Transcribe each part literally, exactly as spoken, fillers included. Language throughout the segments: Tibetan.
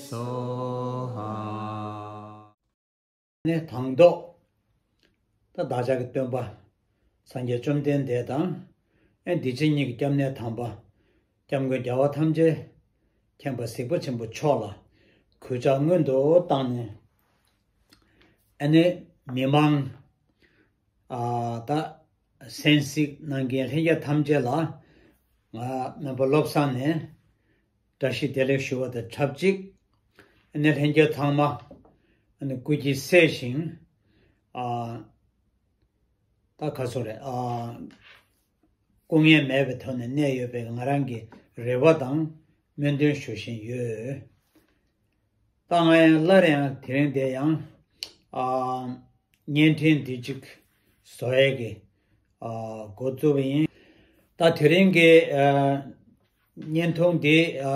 སྭཱ་ཧཱ། ནས་དང་ཐོག་ད་བདག་ཅག་གི་སྟོན་པ་སངས་རྒྱས་བཅོམ་ལྡན་འདས་དང་། ཨེ་འདི་ཕྱི་གཉིས་ཀྱི་སྐྱབས་གནས་དམ་པ་སྐྱབས་མགོན་རྒྱལ་བ་ཐམས་ཅད་མཁྱེན་པ་གཟིགས་པ་ཆེན་པོ་མཆོག་ལ་གུས་ཕྱག་སྔོན་དུ་བཏང་ནས། ཨ་ནི་མི་མང་ཨ་ད་གསན་གཟིགས་གནང་མཁན་ལྷན་རྒྱས་ཐམས་ཅད་ལ་ང་སྨན་པ་བློ་བཟང་ནས་བཀྲ་ཤིས་བདེ་ལེགས་ཞུ་བ་དང་ཆབས་ཅིག་ཨ་ནི་ལྷན་རྒྱས་ཚང་མ་ཨ་ནི་སྐུ་གྱིས་སད་ཞིང་ཨ་ད་ག་ཚོད་རེད་ཨ་སྐུ་ངལ་མེད་པའི་ཐོག་ནས་གནས་ཡོད་པའི་ང་རང་གི་རེ་བ་དང་སྨོན་འདུན་ཞུ་བཞིན་ཡོད། ད་ང་ཡང་སླར་ཡང་དེ་རིང་འདིར་ཡང་ཨ་བརྙན་འཕྲིན་འདི་གཅིག་བཟོ་ཡས་ཀྱི་ཨ་འགོ་བཙུགས་པ་ཡིན། ད་དེ་རིང་གི་ཨ་བརྙན་ཐུང་འདི་ཨ་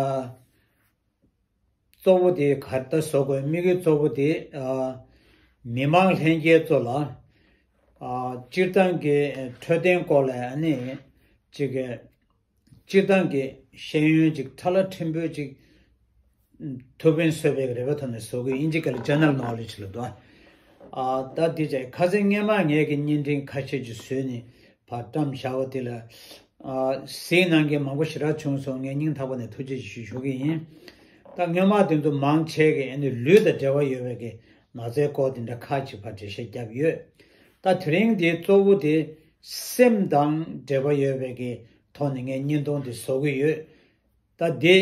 གཙོ་བོ་དེ་ག་རེ་ད་བཟོ་དགོས་དམིགས་ཡུལ་གཙོ་བོ་དེ་ཨ་མི་མང་ལྷན་རྒྱས་ཚོ་ལ་ཨ་སྤྱིར་བཏང་གི་འཕྲོད་བསྟེན་སྐོར་ལ་ཨ་ནི་ཅིག་གི་སྤྱིར་བཏང་གི་ཤེས་ཡོན་ཅིག་ཁྲ་ལ་ཕྲན་བུ་ཅིག་ཐུགས་ཕན་གསོས་པའི་རེ་བའི་ཐོག་ནས་བཟོ་དགོས་ཨིན་ཇི་སྐད་ལ་ཇེ་ནེ་རལ་ནོ་ལེ་ཇི་ལབ་འདུག་ཨ་ད་དེ་བྱས་ཁ་སང་སྔོན་མ་ངས་ཀྱི་བརྙན་འཕྲིན་ཁ་ཤས་ཅིག་བཟོས་ནས་ཕར་བཀྲམ་བཞག་པ་དེ་ལ་ཨ་གཟིགས་གནང་མཁན་མང་པོ་ཞེ་དྲག་བྱུང་སོང་། ངས་སྙིང་ཐག་པ་ནས་ཐུགས་རྗེ་ཆེ་ཞུ་ཞུ་གི་ཡིན། ད་སྔོན་མ་དེ་ཚོ་མང་ཆེ་གི་ཨ་ནི་ལུས་དང་འབྲེལ་བ་ཡོད་པའི་གི་ན་ཚའི་སྐོར་དེ་འདྲ་ཁག་ཅིག་ཕར་འགྲེལ་བཤད་བརྒྱབ་ཡོད། ད་དེ་རིང་དེ་གཙོ་བོ་དེ་སེམས་དང་འབྲེལ་བ་ཡོད་པའི་གི་ཐོག་ནས་ངས་བརྙན་ཐུང་དེ་བཟོ་གི་ཡོད། ད་དེ་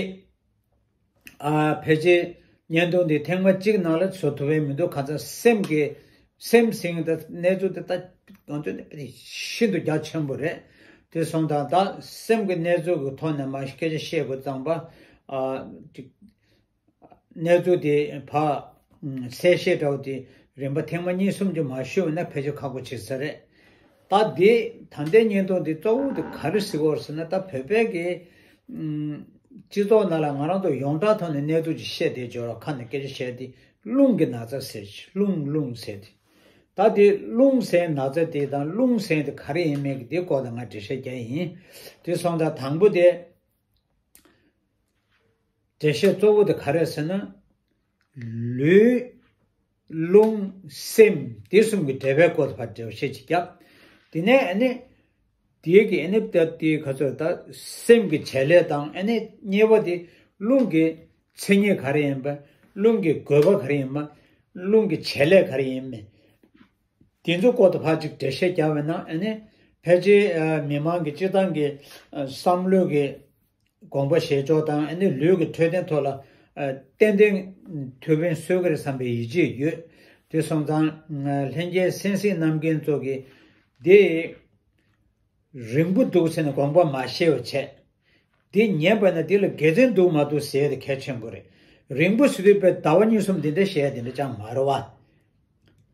ཨ་ཕལ་ཆེར་བརྙན་ཐུང་དེ་ཐེངས་མ་གཅིག་ནང་ལ་བཟོ་ཐུབ་པའི་མི་འདུག་ག་ཚ་སེམས་ཀྱི་སེམས་ཟིན་ད་གནས་ཚུལ་དེ་ད་ང་ཚོ་ནི་ཤིན་ཏུ་རྒྱ་ཆེན་པོ་རེད། དེ་སོང་ཙང་ད་སེམས་ཀྱི་གནས་ཚུལ་གྱི་ཐོག་ནས་མ་སྐད་ཆ་བཤད་དགོས་ཙང་པ་ཨ་ཅིག་གནས་ཚུལ་དེ་ཕར་གསལ་བཤད་འདྲ་བོ་དེ་རིམ་པ་ཐེངས་མ་གཉིས་གསུམ་ཅིག་མ་ཞུས་པ་ན་ཕལ་ཆེར་ཁག་པོ་ཆེ་ས་རེད། ད་དེ་ད་ལྟའི་བརྙན་ཐུང་དེ་གཙོ་བོ་དེ་ག་རེ་ཟེར་གྱི་ཡོད་ཟེར་ན་ད་བོད་པའི་གི་སྤྱི་ཚོགས་ནང་ལ་ང་རང་ཚོ་ཡོངས་གྲགས་ཐོག་ནས་གནས་ཚུལ་ཅིག་བཤད་བསྡད་ཡོད་ར། ཁ་ནས་སྐད་ཆ་བཤད་དེ་རླུང་གི་ན་ཚ་ཟེར་རླུང་རླུང་ཟེར་དེ། ད་དེ་རླུང་ཟེར་ན་ཚ་དེ་དང་རླུང་ཟེར་དེ་ག་རེ་ཡིན་མིན་གྱི་དེ་སྐོར་ལ་ང་འགྲེལ་བཤད་རྒྱག་ཡིན། དེ་སོང་ཙང་དང་པོ་དེ། འགྲེལ་བཤད་གཙོ་བོ་དེ་ག་རེ་ཟེར་ན། ལུས། རླུང་། སེམས་དེ་གསུམ་གྱི་འབྲེལ་བའི་སྐོར་དུ་ཕར་འགྲེལ་བཤད་ཅིག་བརྒྱབ། དེ་ནས་ཨ་ནི། དེའི་གི་ཨ་ནི་ད་དེའི་ག་ཚོད་ད་སེམས་ཀྱི་བྱེད་ལས་དང་ཨ་ནི་གཉིས་པ་དེ་རླུང་གི་མཚན་ཉིད་ག་རེ་ཡིན་པ། རླུང་གི་དགོས་པ་ག་རེ་ཡིན་པ། རླུང་གི་བྱེད་ལས་ག་རེ་ཡིན་མིན། དེ་ཚོའི་སྐོར་དུ་ཕར་ཅིག་འགྲེལ་བཤད་བརྒྱབ་པ་ན་ཨ་ནི་ཕལ་ཆེར་མི་མང་གི་སྤྱིར་བཏང་གི་བསམ་བློའི་གི་དགོངས་པ་བཞེས་ཕྱོགས་དང་ཨ་ནི་ལུས་ཀྱི་འཕྲོད་བསྟེན་ཐོག་ལ་ཏན་ཏན་ཐུགས་ཕན་གསོས་ཀྱི་རེད་བསམ་པའི་ཡིད་ཆེས་ཡོད། དེ་སོང་ཙང་ལྷན་རྒྱས་གསན་གཟིགས་གནང་མཁན་ཚོ་གིས་འདི་རིང་པོ་འདུག་ཟེར་ནས་དགོངས་པ་མ་བཞེས་པ་བྱས། འདི་ཉན་པ་ན་འདི་ལ་དགེ་མཚན་འདུག་མ་འདུག་ཟེར་ཡ་དེ་གལ་ཆེན་པོ་རེད། རིང་པོ་ཟེར་དུས་དཔེ་ཟླ་བ་གཉིས་གསུམ་འདི་འདྲ་བཤད་ཡ་དེ་འདྲ་ཅང་མ་རེད་བ།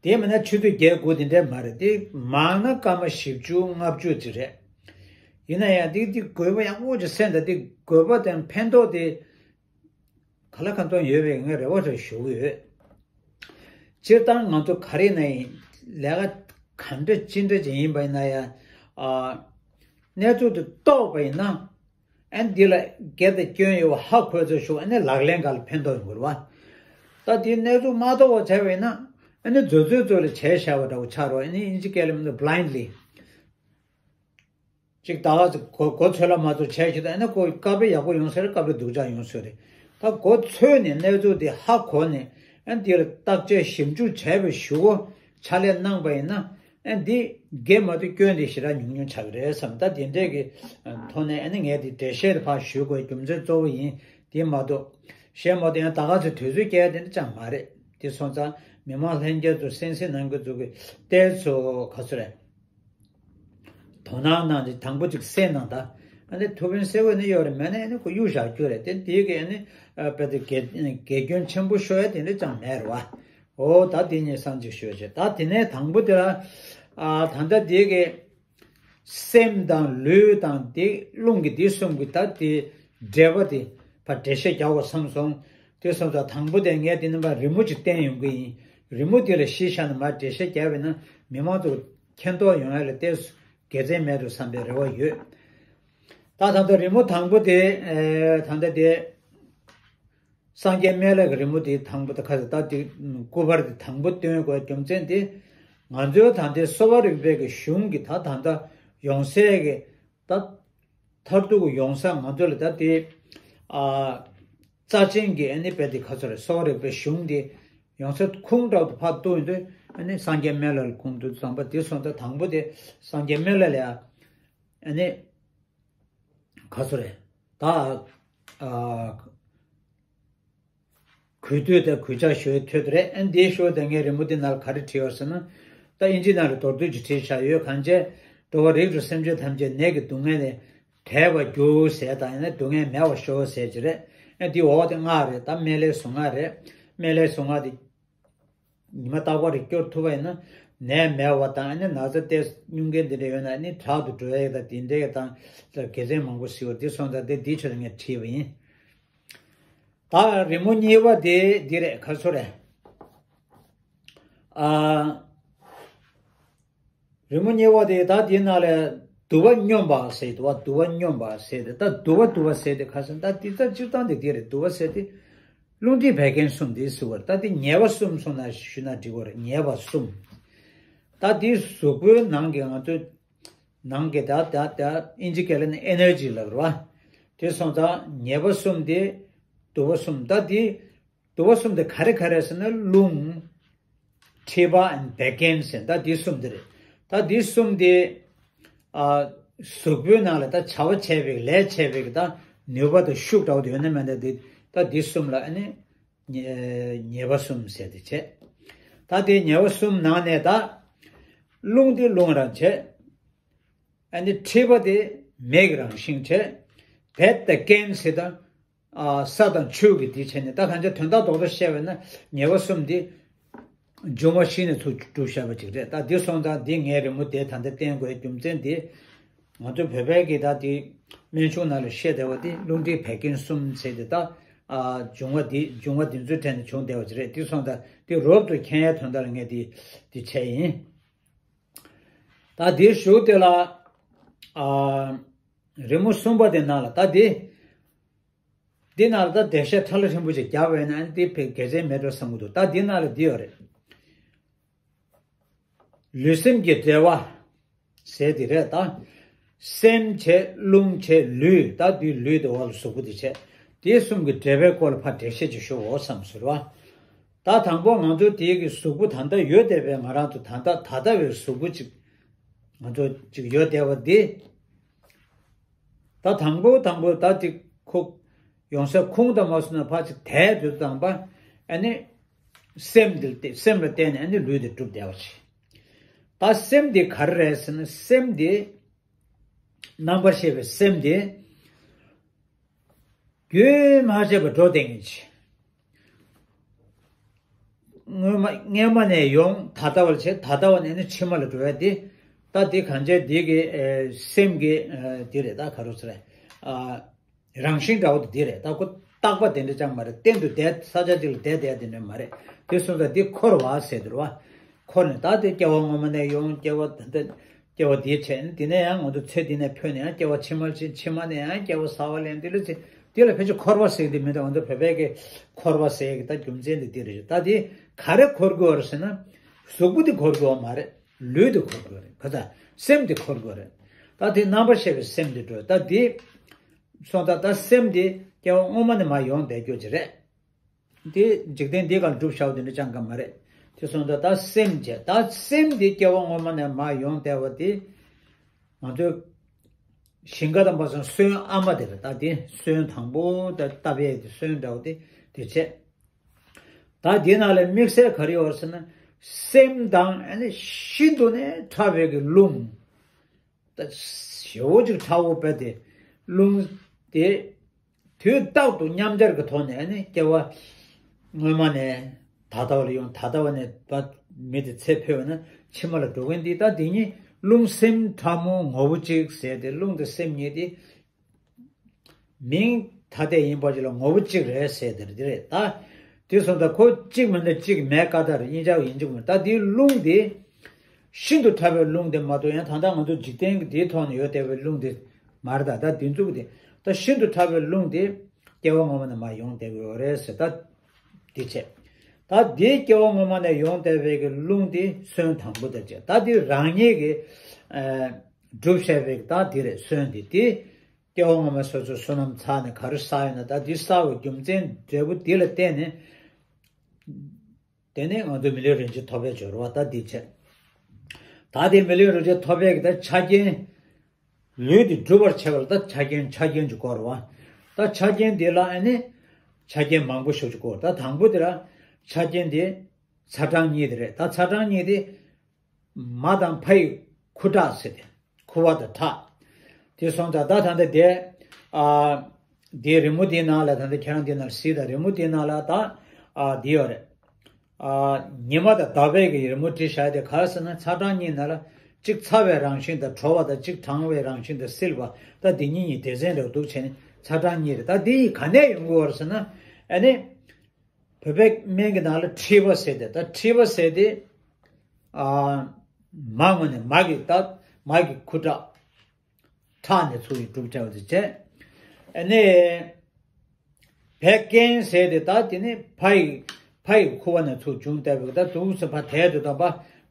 དེ་མིན་ན་ཆུ་ཚོད་བརྒྱད་དགུ་དེ་འདྲ་མ་རེད། དེ་མང་ན་སྐར་མ་བཞི་བཅུ་ལྔ་བཅུ་ཅིག་རེད། ཡིན་ན་ཡང་དེ་དེ་དགོས་པ་ཡག་པོ་ཅིག་གསན་དང་དེ་དགོས་པ་དང་ཕན་ཐོགས་དེ་ག་ལ་གང་ཐོག་ཡོད་པའི་ངས་རེ་བ་རེ་ཞུ་གི་ཡོད། སྤྱིར་བཏང་ང་ཚོ་ག་རེ་ན་ཡིན་ལས་ཀ་ག་འདྲ་ཅི་འདྲ་ཅིག་ཡིན་པ་ཡིན་ན་ཡང་ཨ་གནས་ཚུལ་དེ་རྟོགས་པ་ཡིན་ན། ཨ་ནི་འདི་ལ་དགེ་དང་སྐྱོན་ཡོད་པ་ཧ་གོ་ཚོད་ཞུགས་ཨ་ནི་ལག་ལེན་ག་ལ་ཕན་ཐོགས་ཡོང་གི་རེད་བ། ད་དེའི་གནས་ཚུལ་མ་རྟོགས་པ་བྱས་པ་ཡིན་ན་ཨ་ནི་རྫོ་རྫོ་རྫོ་ལ་བྱས་བཞག་པ་འདྲ་བོ་ཆགས་རོགས་ཨ་ནི་ཨིན་ཇི་སྐད་ལ་མིན་ན་blindly། ཅིག་ད་ག་ཚོད་གོ་གོ་ཚོད་ལ་མ་ཚོད་བྱས་ཤིག་ད་ཨ་ནི་ཁོ་སྐབས་རེ་ཡག་པོ་ཡོང་ས་རེད། སྐབས་རེ་སྡུག་ཅག་ཡོང་ས་རེད། ད་གོ་ཚོད་ནས་གནས་ཚུལ་དེ་ཧ་གོ་ནས་ཨ་ནི་དེ་ལ་བརྟག་དཔྱད་ཞིབ་འཇུག་བྱས་པའི་གཞུག་གུ་ཕྱག་ལས་གནང་པ་ཡིན་ན། ཨ་འདི་དགེ་མ་ཐུབ་སྐྱོན་འདི་ཞེ་དྲག་ཉུང་ཉུང་ཆགས་ཀྱི་རེད་བསམ། ད་དེ་འདྲས་ཀྱི་ཐོག་ནས་ཨ་ནི་ངས་འདི་འགྲེལ་བཤད་དེ་ཕར་ཞུ་དགོས་རྒྱུ་མཚན་གཙོ་བོ་ཡིན། དེ་མ་གཏོགས་གཞན་མ་གཏོགས་ཡང་ད་ག་ཚོད་དུས་ཚོད་བསྐྱལ་དེ་འདྲ་ཅང་མ་རེད། དེ་སོང་ཙང་མི་མང་ལྷན་རྒྱས་ཚོ་གསན་གཟིགས་གནང་མཁན་ཚོ་གི་ཏོག་ཙམ་ག་ཚོད་རེད། དོ་སྣང་གནང་སྟེ་དང་པོ་ཅིག་གསན་གནང་ད། ཨ་ནི་ཐུགས་ཕན་གསོས་པ་ནི་ཡོད་རེད། མེད་ན་ཨ་ནི་ཁོ་གཡུག་བཞག་རྒྱུ་རེད། དེ་དེའི་གི་ཨ་ནི་དཔེ་དེ་དགེ་དགེ་སྐྱོན་ཆེན་པོ་ཤོར་ཡ་དེ་འདྲ་ཅང་མེད་རེད་བ། འོ་ད་དེ་ཉིད་སང་ཅིག་ཤོད་བྱས། ད་དེ་ནས་དང་པོ་དེ་ལ་ཨ་ད་ལྟ་དེ་གི་སེམས་དང་ལུས་དང་དེ་རླུང་གི་དེ་གསུམ་གི་ད་དེ་འབྲེལ་བ་དེ་ཕར་འགྲེལ་བཤད་རྒྱག་དགོས་བསམ་སོང་། དེ་སོང་ཙང་དང་པོ་དེ་ངས་དེ་རྣམ་པ་རི་མོ་ཅིག་བསྟན་ཡོང་གི་ཡིན། རི་མོ་དེ་ལ་གཞི་བཞག་ནས་མར་འགྲེལ་བཤད་རྒྱག་པ་ཡིན་ན་མི་མང་ཚོ་མཁྱེན་རྟོགས་ཡོང་ཡ་ལ་ཏོག་ཙམ་དགེ་མཚན་མེད་འགྲོ་བསམ་པའི་རེ་བ་ཡོད། ད་ད་ལྟ་རི་མོ་དང་པོ་དེ་ཨེ་ད་ལྟ་དེ། སངས་རྒྱས་སྨན་བླ་གི་རི་མོ་དེ་དང་པོ་དེ་ཁ་ས་ད་དེ་སྐུ་པར་དེ་དང་པོ་སྟོན་དགོས་རྒྱུ་མཚན་དེ། ང་ཚོའི་ད་ལྟའི་གསོ་བ་རིག་པའི་གི་གཞུང་གི་ད་ད་ལྟ་ཡོང་སའི་གི་ད་མཐར་ཐུག་གི་ཡོང་ས་ང་ཚོ་ལ་ད་དེ་ཨ་རྩ་ཆེན་གྱི་ཨ་ནི་དཔེ་དེ་ཁ་ཚོ་རེད། གསོ་བ་རིག་པའི་གཞུང་དེ་ཡོང་ས་ཁུངས་དྲག་ཏུ་ཕར་གཏུགས་ཡོང་དུས་ཨ་ནི་སངས་རྒྱས་སྨན་བླ་ལ་ཁུངས་གཏུགས་བསམ་པ་དེ་སོང་ཙང་དང་པོ་དེ་སངས་རྒྱས་སྨན་བླ་ལ་ཡ་ཨ་ནི། ག་ཚོད་རེད། ད། ཨ། གུས་བཏུད་དང་གུས་ཕྱག་ཞུ་ཡའི་དུས་དེ་རེད། ཨ་འདིའི་ཞོར་དུ་ངས་རི་མོ་འདི་ནང་ལ་ག་རེ་བྲིས་ཡོད་ཟེར་ན། ད་ཨིན་ཇི་ནང་ལ་མདོར་བསྡུས་ཀྱིས་བྲིས་བཞག་ཡོད། གང་བྱས། འགྲོ་བ་རིགས་དྲུག་སེམས་ཅན་ཐམས་ཅད་ནད་ཀྱི་སྡུག་བསྔལ་ལས་བྲལ་བར་འགྱུར་ཟེར་དང་ཡང་ན་སྡུག་བསྔལ་མེད་པར་ཤོག་ཟེར་གྱི་རེད། ཨ་འདི་འོག་དེ་སྔགས་རེད། ད་སྨན་བླའི་གཟུངས་སྔགས་རེད། སྨན་བླའི་གཟུངས་སྔགས་འདི། ཉི་མ་རྟག་པར་སྐྱོར་ཐུབ་པ་ཡིན་ན་ནད་མེད་པ་དང་ཨ་ནི་ན་ཚ་ཏོག་ཙམ་སྙུང་གི་འདི་འདྲ་ཡོད་ན་ཨ་ནི་དྲག་ཏུ་འགྲོ་ཡ་དང་དེ་འདྲའི་དང་དགེ་མཚན་མང་པོ་ཞིག་ཡོད། འདི་སོང་ཙང་དེ་འདིའི་ཆེད་དུ་ངས་བྲིས་པ་ཡིན། ད་རི་མོ་གཉིས་པ་དེ་འདི་རེད། ག་ཚོད་རེད། ཨ། རི་མོ་གཉིས་པ་དེ་ད་དེའི་ནང་ལ་དུ་བ་སྙོམས་པ་ཟེར་དུ་བ། དུ་བ་སྙོམས་པ་ཟེར་དེ་ད་དུ་བ་དུ་བ་ཟེར་དེ་ཁ་སང་ད་དེ་ད་སྤྱིར་བཏང་དེ་དེ་རེད། དུ་བ་ཟེར་དེ་རླུང་མཁྲིས་བད་ཀན་གསུམ་དེ་ཟེར་བ་རེད། ད་དེ་ཉེས་པ་གསུམ་སོང་ན་ཞུ་ན་འགྲིག་གི་རེད། ཉེས་པ་གསུམ། ད་དེ་གཟུགས་པོའི་ནང་གི་ང་ཚོའི་ནང་གི་ད་ད་ད་ཨིན་ཇི་སྐད་ལ་ནི་ཨེ་ནར་ཇི་ལབ་རེད་བ། དེ་སོང་ཙང་ཉེས་པ་གསུམ་དེ་དུ་བ་གསུམ་ད་དེ། དུ་བ་གསུམ་དེ་ག་རེ་ག་རེ་ཟེར་ན་རླུང་། མཁྲིས་པ་བད་ཀན་ཟེར་ད་འདི་གསུམ་དེ་རེད། ད་འདི་གསུམ་དེ། ཨ། གཟུགས་པོའི་ནང་ལ་ད་བྱ་བ་བྱས་པའི་ལས་བྱས་པའི་ད་ནུས་པ་དང་ཤུགས་འདྲ་བོ་དེ་ཡོད་ན་མེད་ན་དེ་ད་འདི་གསུམ་ལ་ཨ་ནི། ཉེ་ཉེས་པ་གསུམ་ཟེར་དེ་བྱས། ད་དེ་ཉེས་པ་གསུམ་ནང་ནས་ད། རླུང་དེ་རླུང་རང་བྱས། ཨ་ནི་མཁྲིས་པ་དེ་མེ་གི་རང་བཞིན་བྱས། བད་དང་ཀན་ཟེར་ད། ཨ། ས་དང་ཆུ་གི་དེ་བྱས་ནས་ད་གང་ཅི་དོན་དག་རྡོག་རྡོག་བཤད་པ་ན་ཉེས་པ་གསུམ་དེ་འབྱུང་བ་བཞི་ནས་ཚུར་གྲུབ་བཞག་པ་ཅིག་རེད། ད་འདི་སོང་ཙང་འདི་ངའི་རི་མོ་དེ་ད་ལྟ་བསྟན་དགོས་རྒྱུ་མཚན་དེ་ང་ཚོ་བོད་པའི་གི་ད་དེ་སྨན་གཞུང་ནང་ལ་བཤད་བསྡད་པ་དེ་རླུང་མཁྲིས་བད་ཀན་གསུམ་ཟེར་དེ་ད། ཨ། འབྱུང་བ་འདི་འབྱུང་བ་འདི་ཚོའི་གྲས་ནས་བྱུང་བསྡད་པ་ཅིག་རེད། འདི་སོང་ཙང་འདི་རོབ་ཏུ་མཁྱེན་ཡའི་དོན་དག་ལ་ངས་འདི་འདི་བྱས་ཡིན། ད་འདིའི་གཞུག་དེ་ལ། ཨ། རི་མོ་གསུམ་པ་དེ་ནང་ལ་ད་འདི། འདི་ནང་ལ་ད་འགྲེལ་བཤད་ཕྲ་ལ་ཕྲན་བུ་ཅིག་བརྒྱབ་པ་ཡིན་ན་འདི་དཔེ་དགེ་མཚན་མེད་འགྲོ་བསམ་གྱི་འདུག་ད་འདི་ནང་ལ་འདི་ཡོད་རེད། ལུས་སེམས་ཀྱི་འབྲེལ་བ་ཟེར་འདི་རེད་ད། སེམས་བྱས་རླུང་བྱས་ལུས། ད་འདི་ལུས་དེ་འོག་ལ་གཟུགས་པོ་འདི་བྱས། དེ་གསུམ་གྱི་འབྲེལ་བའི་སྐོར་ལ་ཕར་འགྲེལ་བཤད་ཅིག་ཞུ་འོ་བསམ་ཟེར་བ། ད་དང་པོ་ང་ཚོ་དེའི་གི་གཟུགས་པོ་ད་ལྟ་ཡོད་བསྡད་པའི་ང་རང་ཚོ་ད་ལྟ་ད་ལྟ་བའི་གཟུགས་པོ་ཅིག་ང་ཚོ་ཅིག་ཡོད་བསྡད་པ་འདི། ད་དང་པོ་དང་པོ་ད་ཅིག་ཁུག་ཡོང་ས་ཁུངས་དང་མ་སོང་ན་ཕར་ཅིག་དལ་དུ་དང་པ་ཨ་ནི་སེམས་འདི་སེམས་ལ་བརྟེན་ནས་ཨ་ནི་ལུས་འདི་གྲུབ་བསྡད་པ་ཅིག་ད་སེམས་འདི་ག་རེ་རེད་ཟེར་ན་སེམས་འདི་རྣམ་པར་ཤེས་པའི་སེམས་འདི། རྒྱུན་མ་ཆད་པར་འགྲོ་བསྡད་མཁན་ཅིག་སྔོན་མ་སྔོན་མ་ནས་ཡོང་ད་ལྟ་བར་བྱས། ད་ལྟ་བ་ནས་ནི་ཕྱི་མ་ལ་འགྲོ་ཡ་འདི། ད་འདི་གང་བྱས་འདི་གི་ཨེ་སེམས་ཀྱི་ཨེ་འདི་རེད། ད་ག་རེ་ཟེར་རེད། ཨ། རང་བཞིན་འདྲ་བོ་དེ་འདི་རེད། ད་ཁོ་རྟག་པ་དེ་འདྲ་ཅང་མ་རེད། གཏན་དུ་བསྡད་ས་ཆ་གཅིག་ལ་བསྡད་བསྡད་དེ་འདྲ་མ་རེད། དེ་སོང་ཙང་འདི་འཁོར་བ་ཟེར་དེ་རེད་བ། འཁོར་ནས་ད་དེ་སྐྱེ་བ་སྔོན་མ་ནས་ཡོང་། སྐྱེ་བ་ད་ལྟ་སྐྱེ་བ་འདིའི་ཆེད་ནི་འདི་ནས་ཡང་ང་ཚོ་ཚེ་འདི་ནས་འཕོས་ནས་ཡང་སྐྱེ་བ་ཕྱི་མར་ཕྱིན། ཕྱི་མ་ནས་ཡང་སྐྱེ་བ་གསར་པ་ལེན། འདི་ལ་ཚེ་འདི་ལ་ཕལ་ཆེར་འཁོར་བ་ཟེར་གི་འདི་མི་འདུག་ང་ཚོ་བོད་པའི་གི་འཁོར་བ་ཟེར་གི་ད་རྒྱུ་མཚན་འདི་འདི་རེད། ད་འདི་ག་རེ་འཁོར་དགོས་རེད་ཟེར་ན་གཟུགས་པོ་འདི་འཁོར་དགོས་མ་རེད། ལུས་འདི་འཁོར་དགོས་རེད། ག་ད་སེམས་འདི་འཁོར་དགོས་རེད། ད་འདི་རྣམ་པར་ཤེས་པའི་སེམས་འདི་འགྲོ། ད་འདི་སོང་ད་ད་སེམས་འདི་སྐྱེ་བ་སྔོན་མ་ནས་མར་ཡོང་བསྡད་རྒྱུ་ཅིག་རེད། དེ་འཇིག་རྟེན་འདི་ག་ལ་སྒྲུབ་བྱའོ་དེ་འདྲ་ཅང་ག་མ་རེད། དེ་སོང་ཙང་ད་སེམས་བྱས། ད་སེམས་འདི་སྐྱེ་བ་སྔོན་མ་ནས་མར་ཡོང་བསྡད་པ་དེ་ང་ཚོས་ཞིང་ཁ་དང་པ་སོང་སོན་ཨ་མ་དེ་རེད། ད་དེ་སོན་དང་པོ་ད་བཏབ་ཡས་དེ་སོན་འདྲ་བོ་དེ་དེ་བྱས། ད་དེ་ནང་ལ་དམིགས་བསལ་ག་རེ་ཡོད་ཟེར་ན་སེམས་དང་ཨ་ནི་ཤིན་ཏུ་ནས་ཕྲ་བའི་གི་རླུང་། ད་ཞེ་པོ་ཅིག་ཕྲ་བོ་དཔེ་དེ་རླུང་དེ་དུས་རྟག་ཏུ་མཉམ་སྦྱར་གྱི་ཐོག་ནས་ནི་སྐྱེ་བ་སྔོན་མ་ནས་ད་ལྟ་བ་ལ་ཡོང་། ད་ལྟ་བ་ནས་ད་མི་དེ་ཚེ་འཕོས་པ་ན་ཕྱི་མ་ལ་འགྲོ་མཁན་འདི་ད་འདི་གཉིས་རླུང་སེམས་ཕྲ་མོ་ངོ་བོ་གཅིག་ཟེར་ཏེ་རླུང་དང་སེམས་གཉིས་དེ་མིང་ཐ་དད་ཡིན་པ་ཅིག་ལ་ངོ་བོ་གཅིག་རེད་ཟེར་དེ་རེད། དེ་རེད་ད། དེ་སོང་ད་ཁོ་གཅིག་མིན་ད་གཅིག་མེད་ཀ་ད་རེད། གཉིས་ཆར་ཡིན་གཅིག་མིན། ད་དེའི་རླུང་དེ་ཤིན་ཏུ་ཕྲ་བའི་རླུང་དེ་མ་གཏོགས་ཡང་ད་ལྟ་ང་ཚོ་འཇིག་རྟེན་གྱི་དེའི་ཐོག་ནས་ཡོད་བསྡད་པའི་རླུང་དེ་མ་རེད། ད་ད་དེ་འཛུགས་དེ་ད་ཤིན་ཏུ་ཕྲ་བའི་རླུང་དེ་ སྐྱེ་བ་སྔོན་མ་ནས་མར་ཡོང་བསྡད་ཀྱི་ཡོད་རེད་ཟེར། ད་འདི་བྱས། ད་འདི་སྐྱེ་བ་སྔོན་མ་ནས་ཡོང་བསྡད་པའི་གི་རླུང་འདི་སོན་དང་པོ་དེ་བྱས། ད་འདི་རང་ཉིད་ཀྱིས་ཨ་སྒྲུབ་བྱས་པའི་གི་ད་འདི་རེད། སོན་འདི་འདི་སྐྱེ་བ་སྔོན་མ་སོ་སོའི་བསོད་ནམས་བསགས་ནས་ག་རེ་བསགས་ཡོད་ན། ད་འདི་བསགས་པའི་རྒྱུ་མཚན་འབྲས་བུ་འདི་ལ་བརྟེན་ནས། དེ་ནས་ང་ཚོས་མི་ལུས་རིན་ཆེན་ཐོབ་པའི་སྦྱོར་བ་ད་འདི་བྱས། ད་དེ་མི་ལུས་རིན་ཆེན་ཐོབ་པའི་གི་ད་ཆ་རྐྱེན། ལུས་འདི་འགྲུབ་པར་བྱེད་པ་ལ་ད་ཆ་རྐྱེན་ཆ་རྐྱེན་གྱི་སྐོར་བ། ད་ཆ་རྐྱེན་འདི་ལ་ཨ་ནི་ཆ་རྐྱེན་མང་པོ་ཞིག་གི་སྐོར། ད་དང་པོ་དེ་ལ་ཆ་རྐྱེན་འདི་ཚ་གྲང་གཉིས་དེ་རེད། ད་ཚ་གྲང་གཉིས་དེ་མ་དང་ཕ་ཡི་ཁུ་ཁྲག་ཟེར་ཏེ། ཁུ་བ་དང་ཁྲག་དེ་སོང་ཙང་ད་ད་ལྟ་དེ་ཨ་དེའི་རི་མོ་དེའི་ནང་ལ། ད་ལྟ་ཁྱེད་རང་དེའི་ནང་གཟིགས་དང་། རི་མོ་དེའི་ནང་ལ་ད་ཨ་དེ་ཡོད་རེད། ཨ་ཉི་མ་དང་ཟླ་བའི་གི་རི་མོ་བྲིས་བཞག་དེ་ག་རེ་ཟེར་ན། ཚ་གྲང་གཉིས་ནང་ལ་གཅིག་ཚ་བའི་རང་བཞིན་དང་དྲོ་བ་དང་། གཅིག་གྲང་བའི་རང་བཞིན་དང་བསིལ་བ། ད་འདི་གཉིས་གཉིས་སྡེ་ཚན་འདྲ་བོ་འདུག་བྱས་ནས་ཚ་གྲང་གཉིས་རེད། ད་འདི་ཡི་ག་ནས་ཡོང་གི་ཡོད་རེད་ཟེར་ན། ཨ་ནི་བོད་པའི་སྨན་གྱི་ནང་ལ་མཁྲིས་པ་ཟེར་ཏེ། ད་མཁྲིས་པ་ཟེར་ཏེ་ཨ་མ་ངོ་ནས་མ་གི་ད་མ་གི་ཁུ་ཁྲག་ཁྲག་ནས་ཚུར་ཡི་གྲུབ་བྱ་བ་དེ་བྱས། ཨ་ནི་བད་ཀན་ཟེར་ཏེ་ད་དེ་ནི་ཕ་ཡི་ཕ་ཡི་ཁུ་བ་ནས་ཚུར་བྱུང་བསྡད་པའི་ད་དུག་སེ་ཕ་དལ་དུ་དང་པ་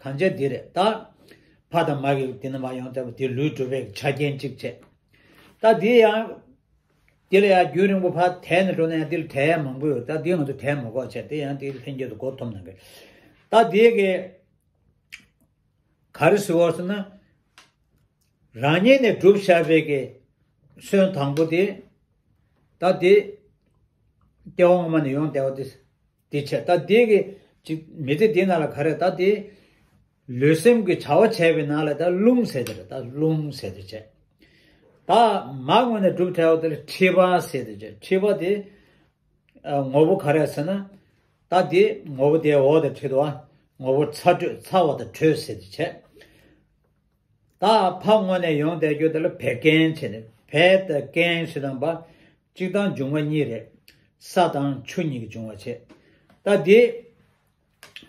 གང་བྱས་འདི་རེད། ད་ཕ་དང་མ་གི་དེ་ནས་མར་ཡོང་བསྡད་པ་དེ་ལུས་གྲུབ་པའི་ཆ་རྐྱེན་གཅིག་བྱས། ད་དེ་ཡང་དེ་ལ་ཡང་རྒྱུན་རིང་པོ་ཕར་དལ་ནས་འགྲོ་ན་ཡང་དེ་ལ་དལ་ཡ་མང་པོ་ཡོད། ད་དེ་ང་ཚོ་དལ་མ་དགོས་བྱས། དེ་ཡང་དེ་ལྷན་སྐྱེས་དུ་གོ་ཐུབ་གནང་གི། ད་དེ་གི་ག་རེ་ཟེར་བ་ཟེར་ན། རང་ཉིད་ནས་བསྒྲུབས་བཞག་པའི་གི་སོན་དང་པོ་དེ། ད་དེ་སྐྱེ་བ་སྔོན་མ་ནས་ཡོང་བསྡད་པ་དེ་དེ་བྱས། ད་དེ་གི་ཅིག་མི་ཚེ་འདི་ནང་ལ་ག་རེ། ད་དེ་ལུས་སེམས་ཀྱི་བྱ་བ་བྱས་པའི་ནང་ལ་ད་རླུང་ཟེར་དེ་རེད། ད་རླུང་ཟེར་དེ་བྱས། ད་མ་ངོས་ནས་གྲུབ་བྲལ་བ་དེ་ལ་མཁྲིས་པ་ཟེར་དེ་བྱས། མཁྲིས་པ་དེ་ཨ་ངོ་བོ་ག་རེ་ཟེར་ན། ད་དེ་ངོ་བོ་དེ་འོག་དང་མཁྲིས་དུ་བ། ངོ་བོ་ཚ་དྲོད། ཚ་བ་དང་དྲོད་ཟེར་དེ་བྱས། ད་ཕ་ངོས་ནས་ཡོང་བསྡད་རྒྱུ་དེ་ལ་བད་ཀན་བྱས་ནས། བད་དང་ཀན་ཞེས་དང་པ་གཅིག་དང་འབྱུང་བ་གཉིས་རེད། ས་དང་ཆུ་གཉིས་ཀྱི་འབྱུང་བ་བྱས། ད་དེ་